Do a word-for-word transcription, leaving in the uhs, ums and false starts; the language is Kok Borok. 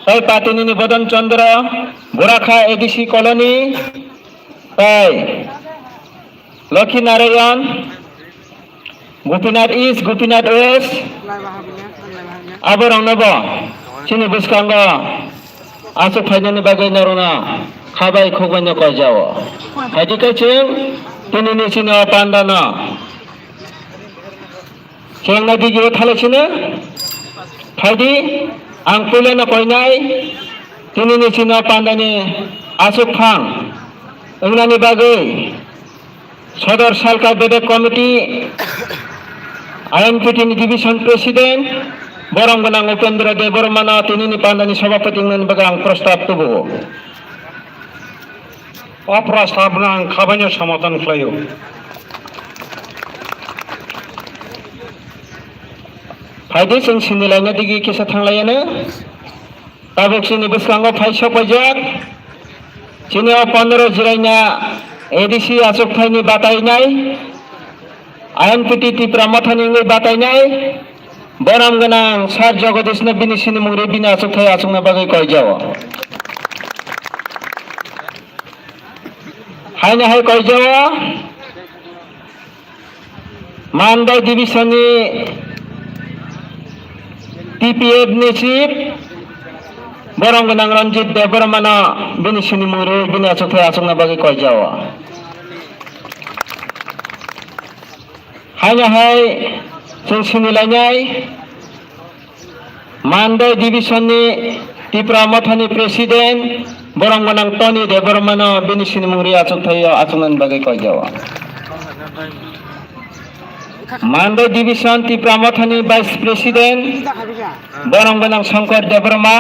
Tai Patinini Bodon Chandra, Burakha A D C Colony, tai Lokhi Narayan, Gopinath East, Gopinath West, aborokno bo chini bwskango aswk phainani bagwi norokno khabai khukbaino koijao. Phaidi khe chwng tinini chini o pandano. Chengna digio thale sino. Phaidi, ang puilano koinai, tinini sino pandani aswk phang wngnani bagwi Sodor Salka Bedek Committee, I N P T ni Division President, borom gwnang Upendra Debbarmano tinini pandani Sabhapati wngnani bagwi ang prostab tubuo. O prostabno ang khabaino somoton khlaio. Phaidi chwng sini laina digi kisa thanglaiyano. Tabuk chini bwskango phai sokpaijak. Chini o pondro jiraina A D C achukthai ni batainai, I N P T Tipra Mothani wngwi batainai, borom gwnang Sir Jagadish no bini sini mungri bini achukthai achukna bagwi koijao. Haino hai koijao, Mandai Division ni T P F ni Chief, borom gwnang Ranjit Debbarma no bini sini mungri bini achukthai achukna bagwi koijao. Haino hai chwng sini lainai, Mandai Division ni Tipra Mothani President, borom gwnang Tony Debbarma no bini sini mungri achukthai o achuknani bagwi koijao. Mandai Division Tipra Mothani Vice President, borom gwnang Shankar Debbarma,